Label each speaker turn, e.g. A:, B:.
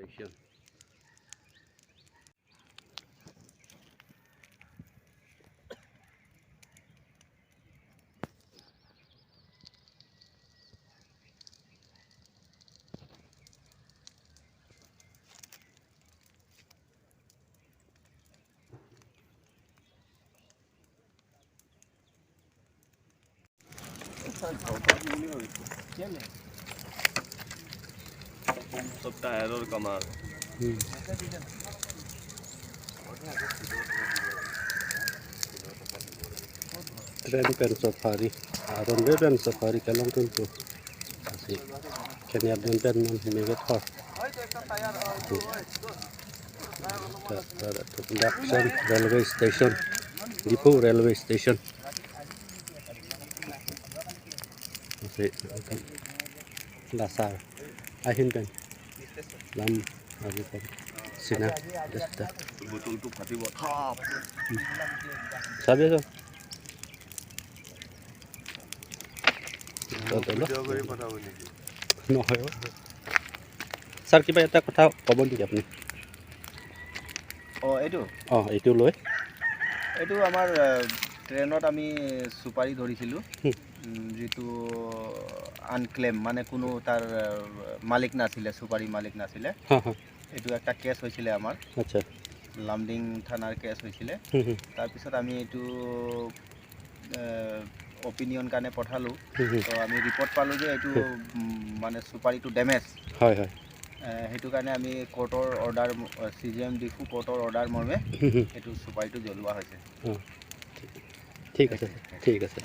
A: Station.
B: सब tyre और कमाल।
A: Train pen safari aron be pen safari kalong tuntu asi kenya den pen non mege thor Daksan railway station, Diphu railway station asi lasar ahin pen lam agu pen sina desta
B: বোতলটো ফাটিব থাপ।
A: চাবি আছো।
B: Video' কৰি পঠাব নেকি?
A: নহয় sir, কিবা এটা কথা ক'ব নেকি আপুনি?
C: অঁ, এইটো
A: অঁ, এইটো লৈ
C: এইটো আমাৰ ট্ৰেইনত আমি চুপাৰি ধৰিছিলোঁ, যিটো আনক্লেম, মানে কোনো তাৰ মালিক নাছিলে, চুপাৰি মালিক নাছিলে। এইটো এটা কেছ হৈছিলে আমাৰ।
A: আচ্ছা।
C: লামডিং থানাৰ কেছ হৈছিলে। তাৰপিছত আমি এইটো অপিনিয়ন কাৰণে পঠালোঁ। তো আমি ৰিপৰ্ট পালোঁ যে এইটো মানে চুপাৰিটো ডেমেজ।
A: হয় হয়।
C: সেইটো কাৰণে আমি কোৰ্টৰ অৰ্ডাৰ, CJM Diphu কোৰ্টৰ অৰ্ডাৰ মৰ্মে এইটো চুপাৰিটো জ্বলোৱা হৈছে।
A: ঠিক আছে, ঠিক আছে।